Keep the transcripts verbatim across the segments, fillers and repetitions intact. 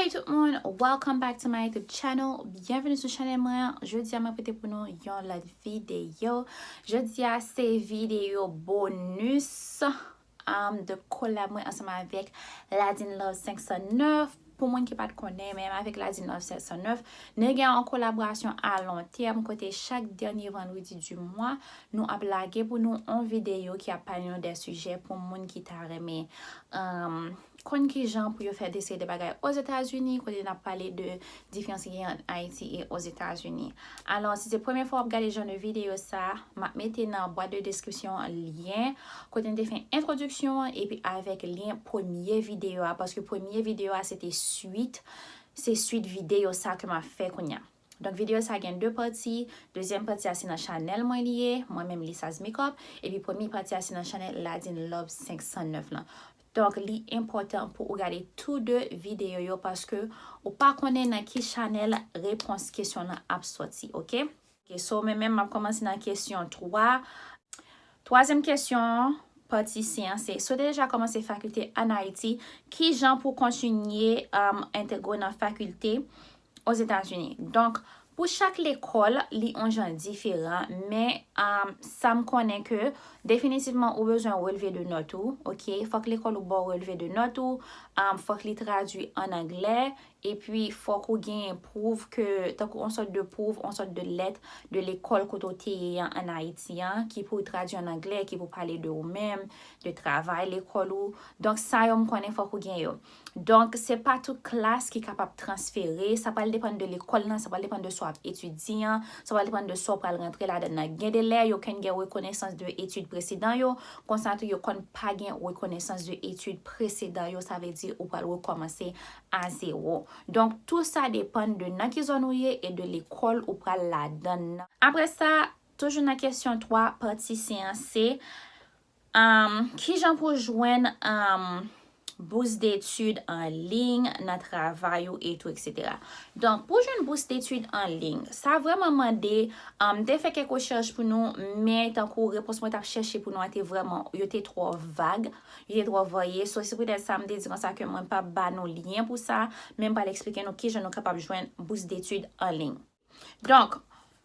Hey tout moun, welcome back to my YouTube channel. Byenveni sou chanèl mwen. Jodi a mwen pote pou nou yon lòt videyo. Jodi a se videyo bonus um, de kolab mwen ansanm avèk Ladine Love senk san nèf. Pou moun ki pa t konnen, men avèk Ladine Love senk san nèf, nou gen yon kolaborasyon a lon tèm kote chak dènye vandredi di mwa, nou ap lage pou nou yon videyo ki ap pale nou de sijè pou moun ki ta renmen um, konn kijan pou yo fè de seri de bagay Ozetazini, kote n ap pale de diferans ki gen ant Ayiti e Ozetazini. Alò, si se premye fwa w ap gade jan de videyo sa, m ap mete nan bwat de deskripsyon lyen kote m te fè entwodiksyon an, epi avèk lyen premye videyo a, paske premye videyo a se te swit, se swit videyo sa ke m ap fè kounye a. Donk, videyo sa gen de pati. Dezyèm pati a se nan chanèl mwen li ye, mwen menm Lisaz Makeup. Epi premye pati a se nan chanèl Ladine Love senk san nèf lan. Donk, li enpòtan pou ou gade tou de videyo yo paske ou pa konnen nan ki chanèl repons kesyon lan ap sòti, oke? Oke, so mwen menm m ap kòmanse nan kesyon twa. Twazyèm kesyon, pati C an, se, si w te deja kòmanse fakilte ann Ayiti, kijan pou w kontinye um, entegre w nan fakilte Ozetazini? Donk, pou chak lekòl, li yon jan diferan, men um, sa m konnen ke definitivman ou bezwen relve de nòt ou, oke? Fòk lekòl ou ba w relve de nòt ou, um, fòk li tradui ann anglè, epi fòk ou genyen pwouv ke, tankou yon sòt de pwouv, yon sòt de lèt de lekòl kote w te ye an ann Ayiti an, ki pou tradui ann anglè, ki pou pale de ou menm, de travay lekòl ou. Donk, sa yo m konnen fòk ou gen yo. Donk, se pa tout klas ki kapab transfere. Sa pral depann de lekòl lan, sa pral depann de sa w ap etidye an, sa pral depann de sa w pral rantre ladan nan. Gen de lè, yo konn gen rekonesans de etid presedan yo, konsa tou yo konn pa gen rekonesans de etid presedan yo, sa vle di ou pral rekòmanse a zewo. Donk, tou sa depann de nan ki zòn ou ye e de lekòl ou pral ladan nan. Apre sa, toujou nan kesyon twa, pati C an, se um, kijan pou jwenn um, bous detid an liy nan travay ou etou, etsetera. Donk, pou jwenn bous detid an liy, sa vrèman mande, um, m te fè kèk rechèch pou nou, men tankou repons mwen t ap chèche pou nou an te vrèman, yo te twò vag, yo te twò varye. So, se poutèt sa m te di konsa ke mwen p ap ba nou lyen pou sa, men m pral eksplike nou kijan nou kapab jwenn bous detid an liy. Donk,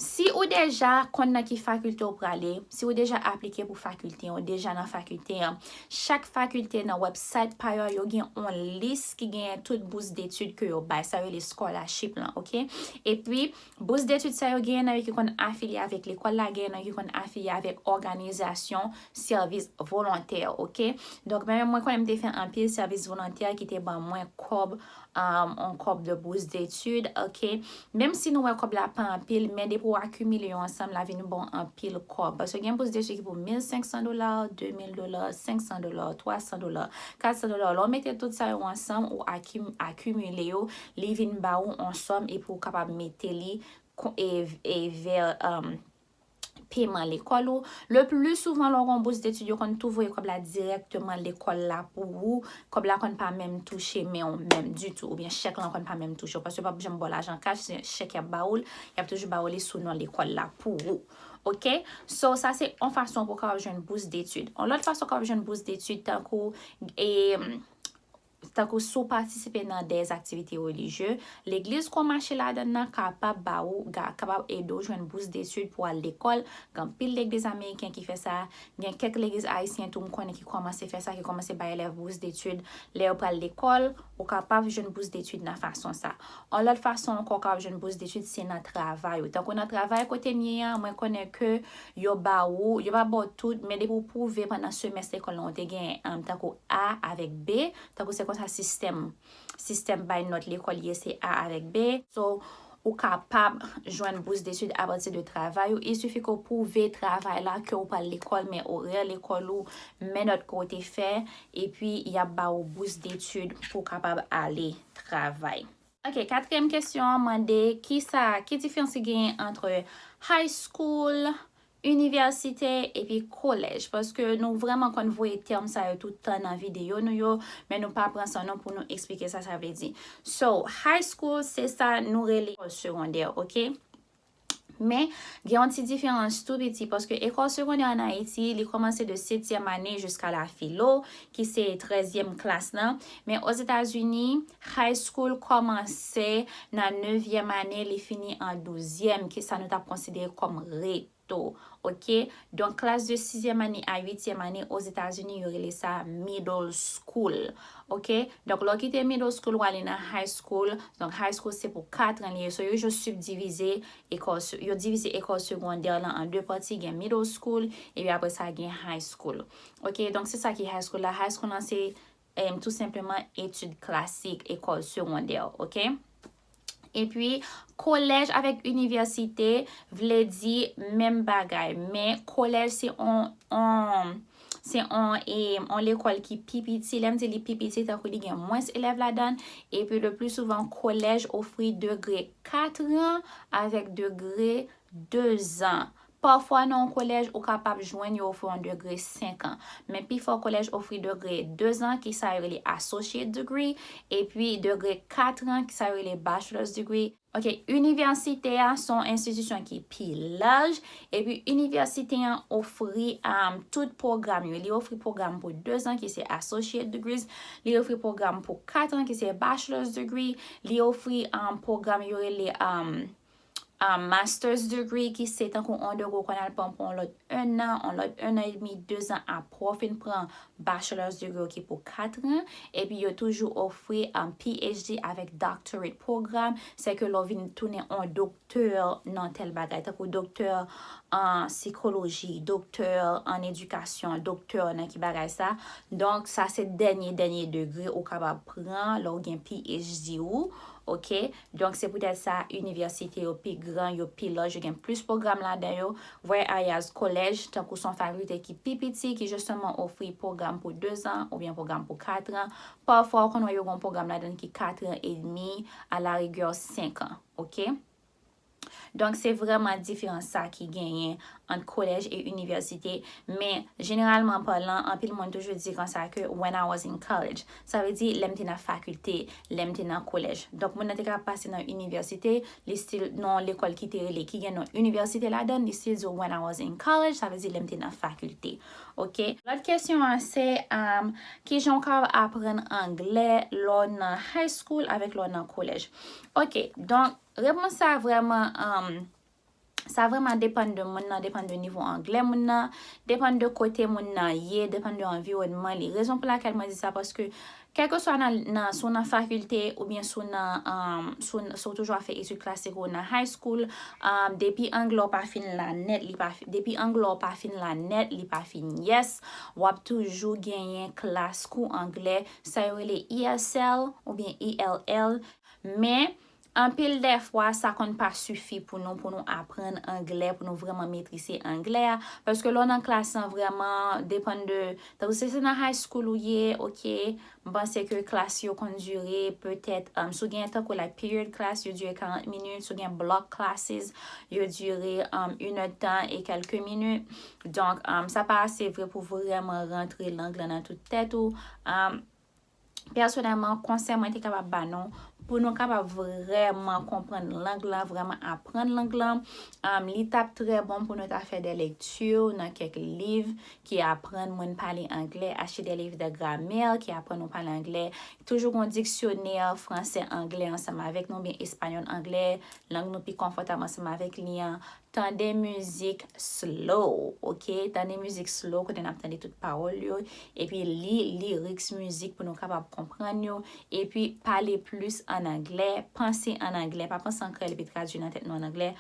si ou deja konn nan ki fakilte ou prale, si ou deja aplike pou fakilte an, ou deja nan fakilte an, chak fakilte nan website pa yo, yo gen yon lis ki genyen tout bous detid ke yo bay, sa yo rele scholarship lan, oke? Epi, bous detid sa yo genyen nan yo ki konn afilye avèk lekòl la, genyen nan yo ki konn afilye avèk òganizasyon sèvis volontè, oke? Donk, mwen menm mwen konnen m te fè anpil sèvis volontè ki te ban mwen kòb um, yon kòb de bous detid, oke? Menm si nou wè kòb la pa anpil, men depi w akimile yo ansanm, l a vin ba w anpil kòb. Paske gen bous detid ki pou mil senk san dola, de mil dola, senk san dola, twa san dola, kat san dola. Lè w mete tout sa yo ansanm, ou akim, akimile yo, li vin ba ou yon sòm epi w kapab mete li e, e vè um, peman lekòl ou. Le pli souvan, lè w gen yon bous detid, yo konn tou voye kòb la dirèkteman lekòl la pou ou. Kòb la konn pa menm touche men w menm ditou, oubyen chèk lan konn pa menm touche w, paske yo p ap janm ba w lajan kach, se chèk y ap ba ou l, y ap toujou ba ou li sou non lekòl la pou ou. Oke? So, sa se yon fason pou w kapab jwenn bous detid. Yon lòt fason w kapab jwenn bous detid, tankou, e, tankou si w patisipe nan de aktivite relijye, legliz ke w mache ladan nan kapab ba ou, kapab ede w jwenn bous detid pou w al lekòl. Gen anpil legliz ameriken ki fè sa. Gen kèk legliz ayisyen tou m konnen ki kòmanse fè sa, ki kòmanse bay elèv bous detid. Lè yo pral lekòl, ou kapab jwenn bous detid nan fason sa. Yon lòt fason ankò w kapab jwenn bous detid, se nan travay ou. Tankou nan travay kote m ye an, mwen konnen ke yo ba ou, yo pa ba w tout, men depi w pwouve pandan semès lekòl lan ou te gen, um, tankou A avèk B, tankou se konsa sistèm, sistèm bay nòt lekòl ye, se A avèk B. So, ou kapab jwenn bous detid apati de travay ou. Il sifi ke w pwouve travay la ke w pral lekòl, men orè lekòl ou, men nòt ke w te fè, epi y ap ba ou bous detid pou w kapab ale travay. Oke, katriyèm kesyon an mande kisa, ki diferans ki genyen ant high school, inivèsite epi kolèj, paske nou vrèman konn voye tèm sa yo tout tan nan videyo nou yo, men nou pa pran san non pou nou eksplike sa sa vle di. So, high school, se sa nou rele lekòl segondè, oke? Men, gen yon ti diferans tou piti, paske ekòl segondè ann Ayiti, li kòmanse de setyèm ane jiska la filo, ki se trèzyèm klas lan. Men Ozetazini, high school kòmanse nan nevyèm ane, li fini an douzyèm, ki sa nou t ap konsidere kòm reto, oke? Donk, klas de sizyèm ane a uityèm ane Ozetazini, yo rele sa middle school, oke? Donk, lè w kite middle school, w ale nan high school. Donk, high school se pou kat an li ye. So, yo jis sibdivize ekòl se-, yo divize ekòl segondè lan an de pati, gen middle school, epi apre sa gen high school. Oke, donk se sa ki high school la. High school lan se, em, tou senpleman etid klasik, ekòl segondè, oke? Epi, kolèj avèk inivèsite vle di menm bagay, men kolèj se on, on, se on, e, on lekòl ki pi piti. Lè m di li pi piti, tankou li gen mwens elèv ladan l. Epi, le pli souvan, kolèj ofri degre kat an avèk degre de zan. Pafwa, nan yon kolèj, ou kapab jwenn yo ofri yon degre senk an. Men pifò kolèj ofri degre de zan, ki sa yo rele associate degree, epi degre kat an, ki sa yo rele bachelor's degree. Oke, inivèsite a se yon enstitisyon ki pi laj, epi inivèsite an ofri, um, tout pwogram yo. Li ofri pwogram pou de zan, ki se associate degrees. Li ofri pwogram pou kat an, ki se bachelor's degree. Li ofri, um, pwogram yo rele, um, um, master's degree, ki se tankou on degre ou konn al pran pou on lòt en an, on lòt en an edmi, de zan apre w fin pran bachelor's degree ou ki pou kat an. Epi yo toujou ofri, um, P H D avèk doctorate program. Se ke lè w vin tounen on doktè nan tèl bagay, tankou doktè an sikoloji, doktè an edikasyon, doktè nan ki bagay sa. Donk, sa se dènye, dènye degre ou kapab pran lè w gen P H D ou, oke? Donk, se poutèt sa, inivèsite yo pi gran, yo pi laj, yo gen plis pwogram ladan yo. Whereas kolèj, tankou se yon fakilte ki pi piti, ki jisteman ofri pwogram pou de zan oubyen pwogram pou kat an. Pafwa, ou konn wè yo gen yon pwogram ladan l ki kat an edmi, alarigè senk an, oke? Donk, se vrèman diferans sa ki genyen ant kolèj e inivèsite. Men, jeneralman palan, anpil moun toujou di konsa ke when I was in college. Sa vle di, lè m te nan fakilte, lè m te nan kolèj. Donk, moun nan te ka pase nan inivèsite, li still nan yon lekòl ki te rele, ki gen non inivèsite ladan l, li still di when I was in college, sa vle di lè m te nan fakilte. Oke? Lòt kesyon an se, um, kijan w ka aprann anglè lè w nan high school avèk lè w nan kolèj? Oke, donk, repons sa vrèman, um, sa vrèman depann de moun nan, depann de nivo anglè moun nan, depann de kote moun nan ye, depann de anviwònman li. Rezon pou lakèl mwen di sa, paske kèlkeswa nan, nan, si w nan fakilte oubyen si w nan, um, si w, si w toujou ap fè etid klasik ou nan high school, um, depi anglè w pa fin la nèt, li pa fi-, depi anglè w pa fin la nèt, li pa fin yes, w ap toujou genyen klas kou anglè, sa yo rele E S L oubyen E L L. Men, anpil dèfwa, sa konn pa sifi pou nou, pou nou aprann anglè, pou nou vrèman metrize anglè a. Paske lè w nan klas lan, vrèman, depann de, tankou si se nan high school ou ye, oke, m panse ke klas yo konn dire petèt, um, si w gen tankou, like, period class, yo dire karant minit, si w gen block classes, yo dire, um, inèdtan e kèlke minit. Donk, um, sa pa ase vre pou vrèman rantre lang lan nan tout tèt ou. Um, Pèsonèlman, konsèy mwen te kapab ba nou, pou nou kapab vrèman konprann lang lan, vrèman aprann lang lan, um, li t ap trè bon pou nou ta fè de lekti nan kèk liv ki aprann moun pale anglè, achte de liv de gramè ki aprann nou pale anglè. Toujou gen yon diksyonè fransè anglè ansanm avèk nou, oubyen espanyòl anglè, lang nou pi konfòtab ansanm avèk li an. Tande mizik slow, oke? Tande mizik slow, kote n ap tande tout pawòl yo. Epi li lyrics mizik pou nou kapab konprann yo. Epi pale plis ann anglè, panse ann anglè. Pa panse an kreyòl epi tradui nan tèt nou ann anglè.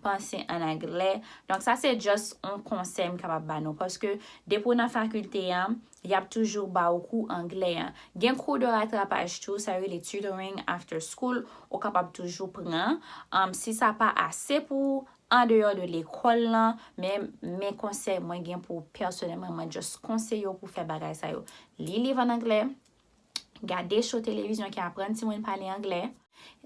Panse ann anglè. Donk, sa se just yon konsèy m kapab ba nou. Paske depi w nan fakilte a, y ap toujou ba w kou anglè a. Gen kou de ratrapaj tou, sa yo rele tutoring after school, ou kapab toujou pran. Um, si sa pa ase pou ou, andeyò de lekòl lan, men, men konsèy mwen gen pou ou pèsonèlman, mwen just konseye w pou fè bagay sa yo. Li liv ann anglè, gade show televizyon ki aprann timoun pale anglè,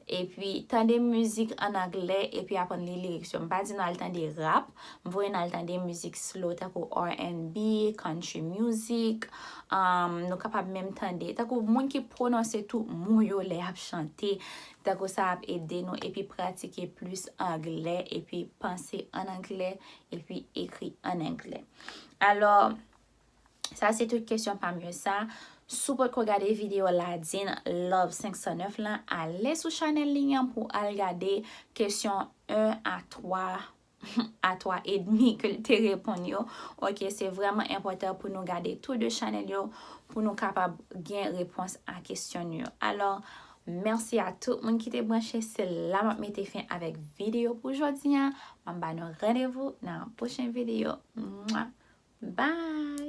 Epi tande mizik an anglè epi aprann li lyrics yo. M pa di nou al tande rap, m voye nou al tande mizik slow tankou R and B, country music. Um, nou kapab menm tande tankou moun ki pwononse tou mo yo lè y ap chante. Tankou sa ap ede nou epi pratike plis anglè epi panse an anglè epi ekri an anglè. Alò, sa se tout kesyon pa m yo sa. Si w potko gade videyo Ladin Love senk san nèf lan, ale sou chanèl li an pou al gade kesyon en a twa a twa edmi ke l te reponn yo. Ok, se vrèman enpòtan pou nou gade tou de chanèl yo pou nou kapab gen repons a kesyon nou yo. Alò, mèsi a tout moun ki te branche. Se la m ap mete fen avèk videyo pou jodi a. M ap ba nou randevou nan yon pwochen videyo. Mwa. Bye!